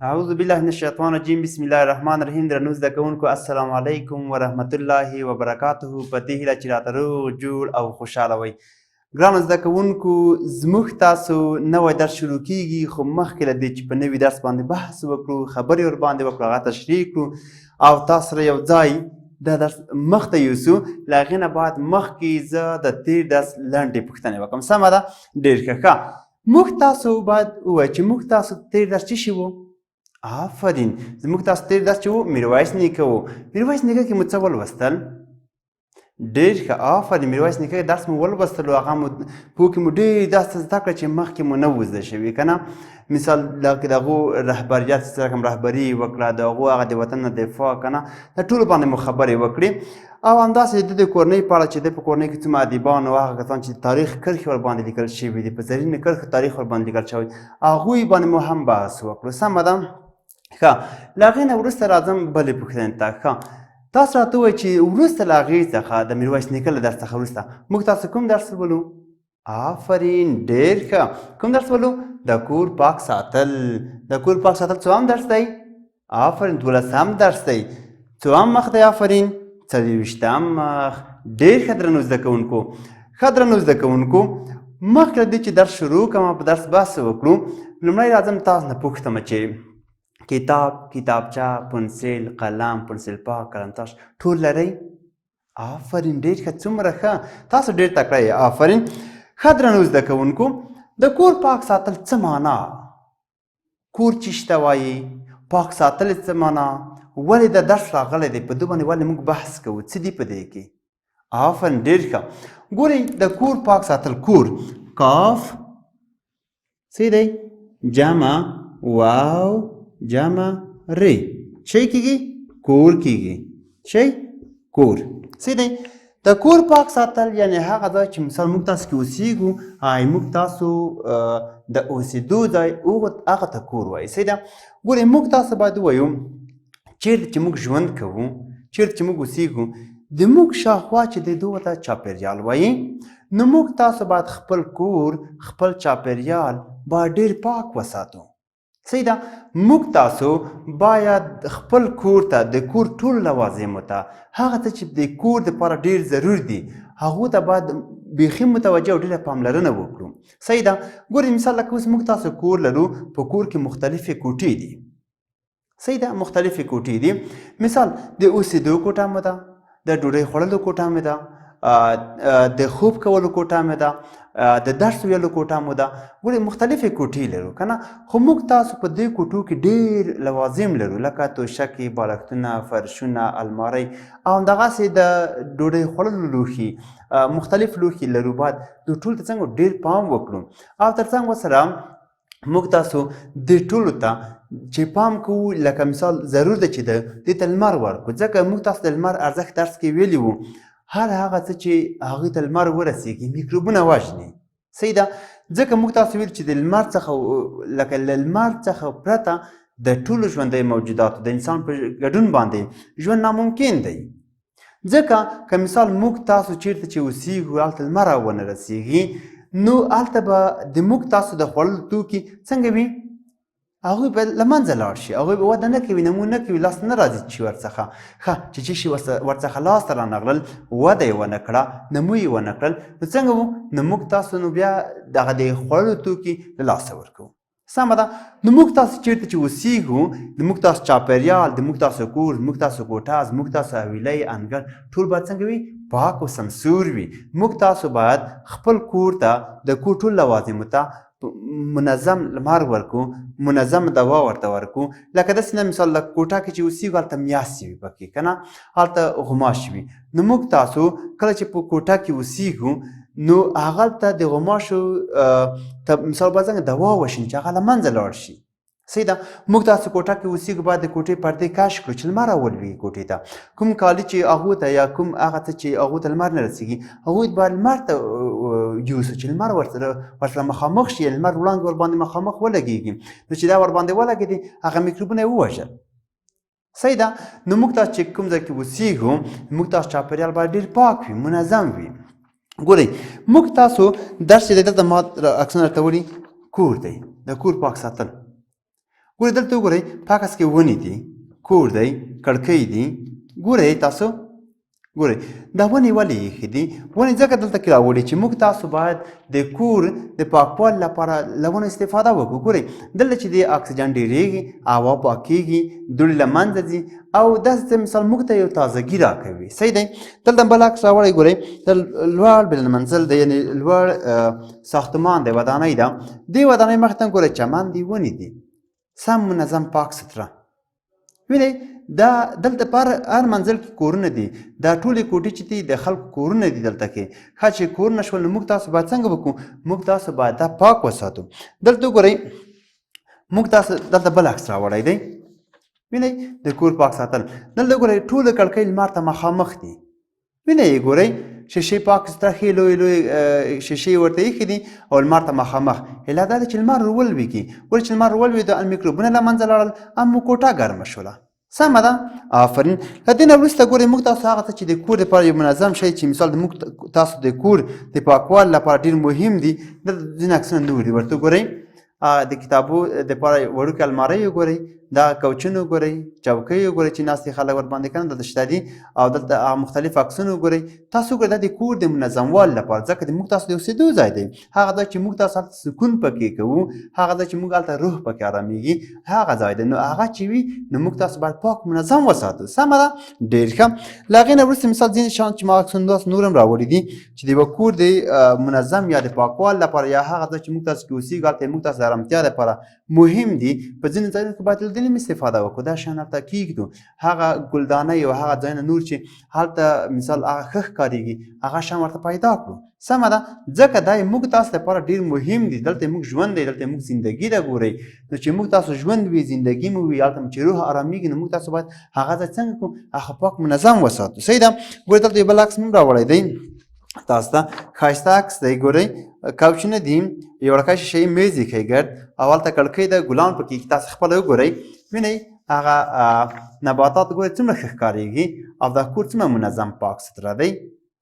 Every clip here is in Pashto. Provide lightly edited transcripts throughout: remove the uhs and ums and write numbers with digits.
اعوذ بالله من الشیطان الرجیم، بسم الله الرحمن الرحیم. درنو زده کوونکو، السلام علیکم ورحمت الله وبرکاته. په دې هیله چې راته روغ جوړ او خوشحاله وئ. ګرانو زده کوونکو، زموږ تاسو نوی درس شروع کیږي، خو مخکې له دې چې په نوي درس باندې بحث وکړو، خبرې ورباندې وکړو، هغه تشریح کړو او تاسو سره یو ځای دا درس مخته یوسو، له هغې نه باید مخکې زه د تېر درس لنډې پوښتنې وکړم. سمه ده؟ ډېر ښه. ښه، موږ تاسو باید ووایو چې موږ تاسو تېر درس څه شي وو؟ آفرین، زموږ تاسو تېر درس چې وو، میرویس نیکه وو. میرویس نیکه کې مو څه ولوستل؟ ډېر ښه، آفرین. میرویس نیکه درس مو ولوستلو، هغه مو پوه کې مو ډېر داسې زده کړه چې مخکې مو نه وو زده شوي، که نه؟ مثال د هغو رهبریت، څه رقم رهبري یې وکړه، د هغو هغه د وطن نه دفاع، که نه؟ د ټولو باندې مو خبرې وکړې او همداسې د ده د کورنۍ په اړه چې د په کورنۍ کې څومره ادیبان او هغه کسان چې تاریخ کرښې ورباندې لیکل شوي دي، په زرینو کرښو تاریخ ورباندې لیکل شوی، هغوی باندې مو هم بحث وکړو. سمه ده؟ ښه، له هغې نه وروسته راځم بلې پوښتنې ته. ښه، تاسو راته ووایئ چې وروسته له هغې څخه، د میرویس نیکه له درس څخه وروسته موږ تاسو کوم درس ولو؟ آفرین، ډېر ښه. کوم درس ولو؟ د کور پاک ساتل. د کور پاک ساتل څوام درس دی؟ آفرین، دولسم درس دی. څوام مخ دی؟ آفرین، 24م مخ. ډېر ښه درنو زده کوونکو. ښه درنو زده کوونکو، مخکې له دې چې درس شروع کړم، په درس بحث وکړو، لومړی راځم تاسو نه پوښتم چې کتاب، کتابچه، پنسل، قلم، پنسل پاک، قلمتاش ټول لرئ؟ آفرین، ډېر ښه، څومره ښه، تاسو ډېر تکړه یې، آفرین. ښه درنو زده کوونکو، د کور پاک ساتل څه معنا؟ کور چې شته وایي، پاک ساتل څه معنا؟ ولې دا درس راغلی دی؟ په دې باندې ولې موږ بحث کوو؟ څه دي په دې کې؟ آفرین، ډېر ښه. ګورئ، د کور پاک ساتل، کور کاف څه دی؟ جمع واو جمع ری چی کیږي؟ کور کیږي. چی کور څه دی؟ د کور پاک ساتل یعنی هغه ځای چې مثال موږ تاسو کې اوسیږو، هغه موږ تاسو د اوسېدو ځای هغه ته کور وایي. صحیح ده؟ ګورئ، موږ تاسو باید ووایو چېرته چې موږ ژوند کوو، چېرته چې موږ اوسیږو، د موږ شاوخوا چې دی دوه ته چاپېریال وایي. نو موږ تاسو باید خپل کور، خپل چاپېریال باید ډېر پاک وساتو. صحیح ده؟ موږ تاسو باید خپل کور ته، د کور ټول لوازمو ته، هغه څه چې د کور دپاره ډېر ضرور دي، هغو ته باید بیخي متوجه او ډېره پاملرنه وکړو. صحیح ده؟ ګورئ، مثال لکه اوس موږ تاسو کور لرو، په کور کې مختلفې کوټې دي. صحیح ده؟ مختلفې کوټې دي. مثال د اوسېدو کوټه مو ده، د ډوډۍ خوړلو کوټه مو ده، د خوب کولو کوټه مو ده، د درس ویلو کوټه مو ده. ګورئ، مختلفې کوټې لرو، که نه؟ خو موږ تاسو په دې کوټو کې ډېر لوازم لرو، لکه توشکې، بالښتونه، فرشونه، المارۍ او همدغسې د ډوډۍ خوړلو لوښي، مختلف لوښي لرو. باید د ټولو تر څنګ ډېر پام وکړو او تر څنګ ورسره موږ تاسو دې ټولو ته چې پام کوو، لکه مثال ضرور ده چې د دې ته لمر ورکړو، ځکه موږ تاسو د لمر ارزښت درس کې ویلي وو، هر هغه څه چې هغوی ته لمر ورسېږي میکروبونه وژني. صحیح ده؟ ځکه موږ تاسو ویل چې د لمر څخه، لکه له لمر څخه پرته د ټولو ژوندیو موجوداتو، د انسان په ګډون باندې ژوند ناممکن دی. ځکه که مثال موږ تاسو چیرته چې اوسیږو هلته لمر ونه رسیږي، نو هلته به د موږ تاسو د خوړلو توکي څنګه وي؟ هغوی به له منځه لاړ شي، هغوی به وده نه کوي، نمو نه کوي، لاس نه راځي چې ورڅخه ښه چې څه شي ورڅخه لاسته رانغلل، وده یې ونه کړه، نمو یې ونه کړل، نو څنګه وو؟ نو موږ تاسو نو بیا دغه د خوړلو توکي له لاسه ورکوو. سمه ده؟ نو موږ تاسو چیرته چې اوسیږو، د موږ تاسو چاپېریال، د موږ تاسو کور، زموږ تاسو کوټه، زموږ تاسو حویلۍ، انګړ ټول باید څنګه وي؟ پاک او سمسور وي. موږ تاسو باید خپل کور ته، د کور ټول لوازمو ته منظم لمر ورکو، منظم دوا ورته ورکو. لکه داسې نه، مثال لکه کوټه کې چې اوسیږو هلته میاشتې وي پکې، که نه؟ هلته غوماشې وي. نو موږ تاسو کله چې په کوټه کې اوسیږو، نو هغلته د غوماشو ته مثال باید څنګه دوا وشي چې هغه له منځه لاړ شي. صحیح ده؟ موږ تاسو کوټه کې اوسیږو، باید د کوټې پردې کش کړو چې لمر راولوېږي کوټې ته. کوم کالي چې هغو ته یا کوم هغه څه چې هغو ته لمر نه رسېږي، هغوی باید لمر ته یوسو چې لمر ورسره مخامخ شي، لمر وړانګې ورباندې مخامخ ولګېږي. نو چې دا ورباندې ولګېدې، هغه میکروبونه یې ووژل. صحیح ده؟ نو موږ تاسو چې کوم ځای کې اوسیږو، موږ تاسو چاپېریال باید ډېر پاک وي، منظم وي. ګورئ، موږ تاسو درس چې دی دلته ما عکسونه راته وړي، کور دی، د کور پاک ساتل. ګورئ دلته وګورئ، په عکس کې ونې دي، کور دی، کړکۍ دي. ګورئ تاسو، ګورئ دا ونې ولې ایښې دي؟ ونې ځکه دلته کې راوړي چې موږ تاسو باید د کور د پاکوالي لپاره له ونو استفاده وکړو. ګورئ دلته چې د اکسیجن ډېرېږي، هوا پاکېږي، دوړې له منځه ځي او داسې څه مثال موږ ته یو تازګي راکوي. صحیح دی. دلته بل عکس راوړی، ګورئ لوړ بلند منزل دی، یعنې لوړ ساختمان دی، ودانۍ ده. دې ودانۍ مخې ته ګورئ چمن دی، ونې دي، سم منظم پاک ستره. وینئ دا دلته په هر منزل کې کورونه دي، دا ټولې کوټې چې دي د خلکو کورونه دي دلته کې. ښه چې کورونه شول نو موږ تاسو باید څنګه وکړو؟ موږ تاسو باید دا پاک وساتو. دلته وګورئ موږ تاسو دلته بل عکس راوړی دی، وینئ د کور پاک ساتل. دلته وګورئ ټولې کړکۍ لمر ته مخامخ دي، وینئ یې ګورئ شیشې پاک ستره ښې لویې لویې شیشې ورته ایښې دي او لمر ته مخامخ. علت دا دی چې لمر ولوېږي، ولې چې لمر ولوېده میکروبونه له منځه لاړل او مو کوټه ګرمه شوله. سمه ده، آفرین. له دې نه وروسته ګورئ موږ تاسو هغه څه چې د کور لپاره یو منظم شی چې مثال د موږ تاسو د کور د پاکوالي لپاره ډېر مهم دي، دلته ځینې عکسونه نور دي، ورته ګورئ. د کتابو دپاره وړوکې المارۍ وګورئ، دا کوچونه وګورئ، چوکۍ وګورئ چې ناستې خلک ورباندې که نه دلته شته دي، او دلته هغه مختلف عکسونه وګورئ. تاسو وګورئ دا د کور د منظموالي لپاره، ځکه د موږ تاسو د اوسېدو ځای دی، هغه ځای چې موږ تاسو هلته سکون پکې کوو، هغه ځای چې موږ هلته روح پکې ارامېږي، هغه ځای دی. نو هغه چې وي نو موږ تاسو باید پاک منظم وساتو. سمه ده، ډېر ښه. له هغې نه وروسته مثال ځینې شیان چې ما عکسونه تاسو نور هم راوړي دي چې د یوه کور د منظم یا د پاکوالي لپاره یا هغه ځای چې موږ تاسو کې اوسېږو هلته موږ تاسو د ارامتیا لپاره مهم دي، په ځینو ځایونو کې باید له دې نه استفاده وکړو، دا شیان هلته کېږدو، هغه ګلدانۍ او هغه ځایونه نور چې هلته مثال هغه ښه ښکارېږي هغه شیان ورته پیدا کړو. سمه ده، ځکه دا یې موږ تاسو لپاره ډېر مهم دي. دلته موږ ژوند دی، دلته موږ زندګي ده. ګورئ نو چې موږ تاسو ژوند وي، زندګي مو وي، هلته مو چې روح ارامېږي نو موږ تاسو باید هغه ځای څنګه کړو؟ هغه پاک منظم وساتو. صحیح ده. ګورئ دلته یو بل عکس مې راوړی دی تاسو ته، ښایسته عکس دی. ګورئ کوچونه دي، یو وړوکی شیشه یي مېز یې ښی ګرد او هلته کړکۍ ده، ګلان پکې تاسو خپله وګورئ. وینئ هغه نباتات ګورئ څومره ښه ښکارېږي او دا کور څومره منظم پاک ستره دی،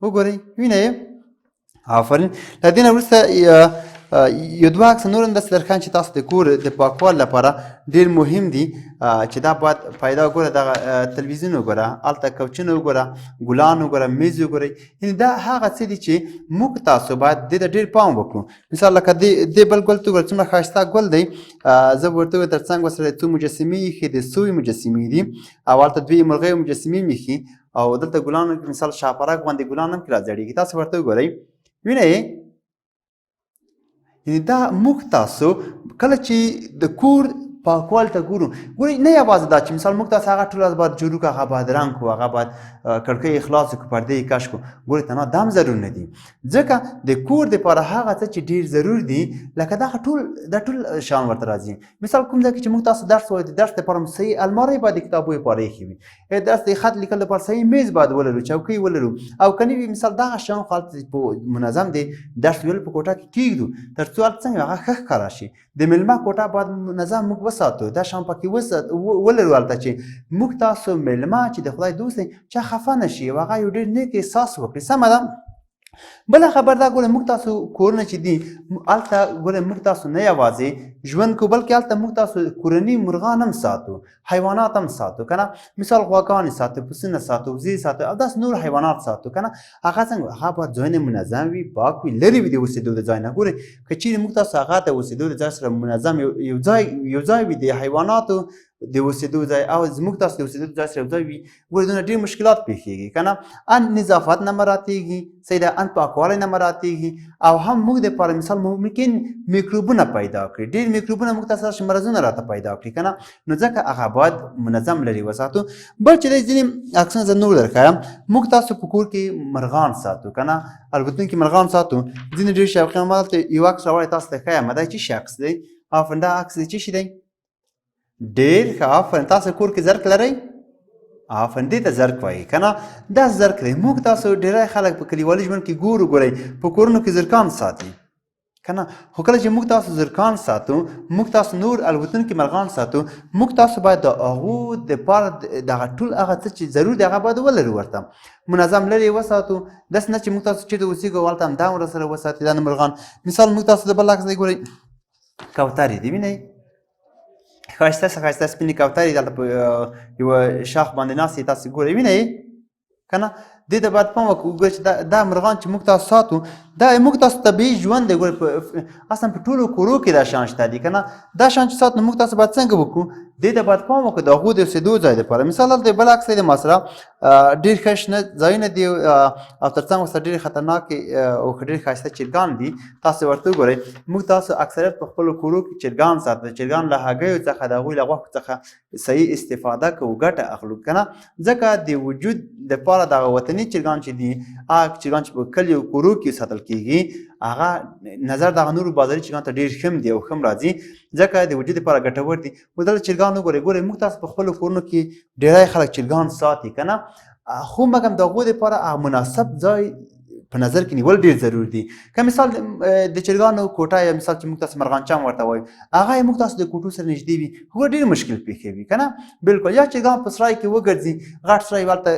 وګورئ وینئ. آفرین. له دې نه وروسته یو دوه عکسه نور هم داسې درښایم چې تاسو د کور د پاکوالي لپاره ډېر مهم دي چې دا باید پیدا. وګوره دغه تلویزیون وګوره، هلته کوچونه وګوره، ګلان وګوره، میز وګورئ، یعنې دا هغه څه دي چې موږ تاسو باید دې ته ډېر پام وکړو. مثال لکه دې بل ګل ته وګوره څومره ښایسته ګل دی، زه ورته وګوره تر څنګ ورسره څو مجسمې ایښې د سوی مجسمې دي او هلته دوې مرغۍ مجسمې هم ایښي او دلته ګلانو کې مثال شاپرک غوندې ګلان هم کې راځړېږي، تاسو ورته وګورئ. وینئ یعنې دا موږ تاسو کله چې د کور پاکوالي ته ګورو، ګورئ نه یوازې دا چې مثال موږ تاسو هغه ټول باید جارو کړو، هغه باید رنګ کړو، هغه باید کړکۍ یې خلاصې کړو، پردې یې کش کړو، ګورئ تنها دا هم ضرور نه دي، ځکه د کور دپاره هغه څه چې ډېر ضرور دي لکه دغه ټول دا ټول شیان ورته راځي. مثال کوم ځای کې چې موږ تاسو درس وایو، د درس دپاره مو صحیح المارۍ باید د کتابو لپاره ایښې وي، درس د خط لیکلو لپاره صحیح میز باید ولرو، چوکۍ ولرو، او که نه وي مثال دغه شیان خو هلته په منظم دی درس ویلو په کوټه کې کېږدو تر څو هلته څنګه هغه ښه ښکاره شي. د مېلمه کوټه باید منظم موږ وساتو، دا شیان پکې ولرو هلته چې موږ تاسو مېلمه چې د خدای دوست دی چا خفه نه شي او هغه یو ډېر نیک احساس وکړي. سمه ده. بله خبر دا ګورئ موږ تاسو کورونه چې دي هلته ګورئ موږ تاسو نه یوازې ژوند کوو بلکې هلته موږ تاسو کورني مرغان هم ساتو، حیوانات هم ساتو که نه، مثال غواګانې ساتو، پسونه ساتو، وزې ساتو او داسې نور حیوانات ساتو که نه. هغه څنګه هغه باید ځایونه منظم وي، پاک وي، لرې وي د اوسېدو د ځای نه. ګورئ که چیرې موږ تاسو هغه د اوسېدو د ځای سره منظم یو ځای وي، د حیواناتو د اوسېدو ځای او زموږ تاسو د اوسېدو ځای سره یو ځای وي، ګورئ دونه ډېر مشکلات پېښېږي که نه، ان نظافت نه مراتېږي، صحیح ده، ان پاکوالی نه مراتېږي او هم موږ دپاره مثال ممکن میکروبونه پیدا کړي، ډېر میکروبونه موږ ته سره مرضونه راته پیدا کړي که نه، نو ځکه هغه باید منظم لرې وساتو. بل چې دی ځینې عکسونه زه نور درښایم، موږ تاسو په کور کې مرغان ساتو که نه، الوتونکي مرغان ساتو، ځینې ډېر شوقیان. ما دلته یو عکس راوړی تاسو ته ښایم، دا څه شي عکس دی؟ آفرین، دا عکس دی څه شي دی؟ ډېر ښه، آفرین. تاسو کور کې زرک لرئ؟ آفرین، دې ته زرک وایي که نه، دا زرک دی. موږ تاسو ډېری خلک په کلیوالي ژوند کې ګورو، ګورئ په کورونو کې زرکان ساتي که نه، خو کله چې موږ تاسو زرکان ساتو، موږ تاسو نور الوتونکي مرغان ساتو، موږ تاسو باید د هغو دپاره دغه ټول هغه څه چې ضرور دی هغه باید ولرو، ورته منظم لرې وساتو، داسې نه چې موږ تاسو چېرته اوسېږو هلته هم دا ورسره وساتي دا مرغان. مثال موږ تاسو د بل عکس دی ګورئ، کوترې دي، وینئ ښایسته ښایسته سپینې کوترې دلته په یوه شاخ باندې ناستې، تاسو ګورئ وینئ که نه؟ دې ته باید پام وکړو. ګوره چې دا مرغان چې موږ تاسو ساتو، دا موږ تاسو طبیعي ژوند دی. ګوره اصلا په ټولو کورو کې دا شیان شته دي که نه؟ دا شیان چې ساتو، نو موږ تاسو باید څنګه وکړو؟ دې ته باید پام وکړو د هغو د اوسېدو ځای دپاره. مثال دلته بل عکس دی د ما سره، ډېر ښه شنه ځایونه دي او تر څنګ ورسره ډېرې خطرناکې او ډېر ښایسته چرګان دي. تاسو ورته وګورئ. موږ تاسو اکثریت په خپلو کورو کې چرګان ساتو. د چرګان له هګیو څخه، د هغوی له غوښو څخه صحیح استفاده کوو، ګټه اخلو که نه؟ ځکه د وجود دپاره دغه وطني چرګان چې دي، هغه چرګان چې په کلیو کورو کې ساتل کېږي، هغه نظر دغه نورو بازاري چرګان ته ډېر ښم دي او ښم راځي، ځکه د وجود لپاره ګټور دي. خو دلته چرګان وګورئ. ګورئ، موږ تاسو په خپلو کورونو کې ډېری خلک چرګان ساتي که نه؟ خو مګم د هغو دپاره هغه مناسب ځای په نظر کې نیول ډېر ضرور دي. که مثال د چرګانو کوټه یا مثال چې موږ تاسو مرغانچام ورته وایو، هغه یې موږ تاسو د کوټو سره نږدې وي، خو ډېر مشکل پېښوي که نه؟ بالکل. یا چرګان په سرای کې وګرځي، غټ سرای هلته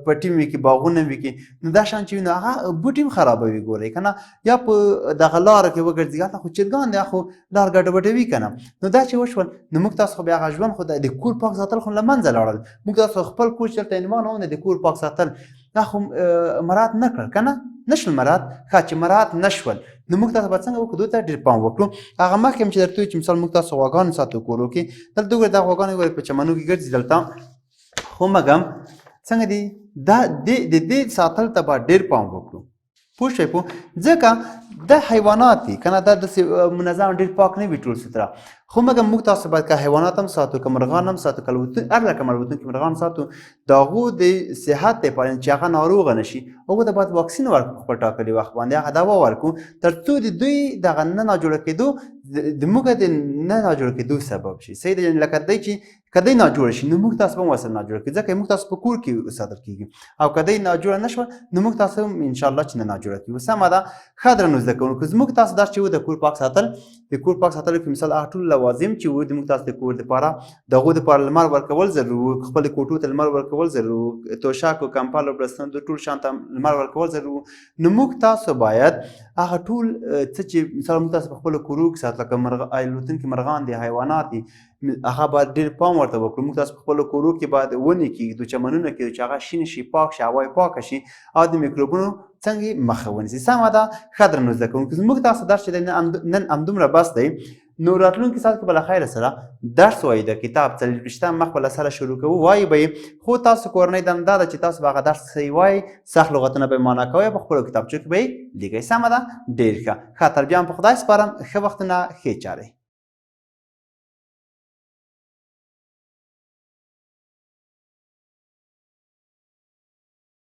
پټي وي کې، باغونه وي کې، نو دا شان چې وي نو هغه بوټي هم خرابوي، ګورئ که نه؟ یا په دغه لاره کې وګرځي، هلته خو چرګان دي، خو لار ګډوډوي که نه؟ نو دا چې وشول، نو موږ تاسو خو بیا هغه ژوند خو د کور پاک ساتل خو له منځه لاړل. موږ تاسو خپل کور چې دلته عنوان و، د کور پاک ساتل دا خو مراعات نه کړل که نه؟ نشول مراعات. ښه، چې مراعات نه شول، نو موږ تاسو به څنګه وکړو؟ دوی ته ډېر پام وکړو. هغه مخکې هم چې درته وویل چې مثال موږ تاسو غواګان ساتو کورو کې، دلته وګورئ، دا غواګانې وګورئ په چمنو کې ګرځي دلته، خو مګم څنګه دي؟ دا د دې ساتل ته باید ډېر پام وکړو، پوه شئ پوه، ځکه دا حیوانات دي که نه؟ دا داسې منظم ډېر پاک نه وي ټول ستره، خو مګر موږ تاسو باید که حیوانات هم ساتو، که مرغان هم ساتو، که هر رقم الوتونکي مرغان ساتو، د هغو د صحت لپاره چې هغه ناروغه نه شي، هغو ته باید واکسین ورکړو، په خپل ټاکلي وخت باندې هغه دوا ورکړو، تر څو د دوی دغه نه ناجوړه کېدو د موږ د نه ناجوړه کېدو سبب شي. صحیح دی؟ لکه دی چې که دی ناجوړه شي، نو موږ تاسو به هم ورسره ناجوړه کړو، ځکه موږ تاسو په کور کې ساتل کېږي، او که دی ناجوړه نه شوه، نو موږ تاسو هم انشاءالله چې نه ناجوړه کېږو. سمه ده؟ ښه، درنو زده کوونکو، زموږ تاسو درس چې و د کور پاک ساتل، د کور پاک ساتلو کې مثال هغه ټول لوازم چې وو د موږ تاسو د کور دپاره، د هغو دپاره لمر ورکول ضرور وو، خپلې کوټو ته لمر ورکول ضرور وو، توشک او کمپل او بړستن د ټول شان ته لمر ورکول ضرور وو. نو موږ تاسو باید هغه ټول څه چې مثال موږ تاسو په خپلو کورو کې ساتل، لکه الوتونکي مرغان دي، حیوانات دي، هغه باید ډېر پام ورته وکړو. موږ تاسو په خپلو کورو کې باید ونې کېږدو، چمنونه کېږدو چې هغه شین شي، پاک شي، هوا یې پاکه شي او د میکروبونو څنګه یې مخه ونیسي. سمه ده؟ ښه، درنو زده کوونکو، زموږ تاسو درس چې دی نن همدومره بس دی. نو راتلونکي ساعت کې به له خیره سره درس وایي، د کتاب 24 مخ به له سره شروع کوو، وایي به یې. خو تاسو کورنۍ دنده دا ده چې تاسو به هغه درس صحیح وایئ، سخت لغتونه به یې معنا کوئ او په خپلو کتابچو کې به یې لیکئ. سمه ده؟ ډېر ښه. ښه، تر بیا هم په خدای سپارم. ښه وختونه، ښې چارې.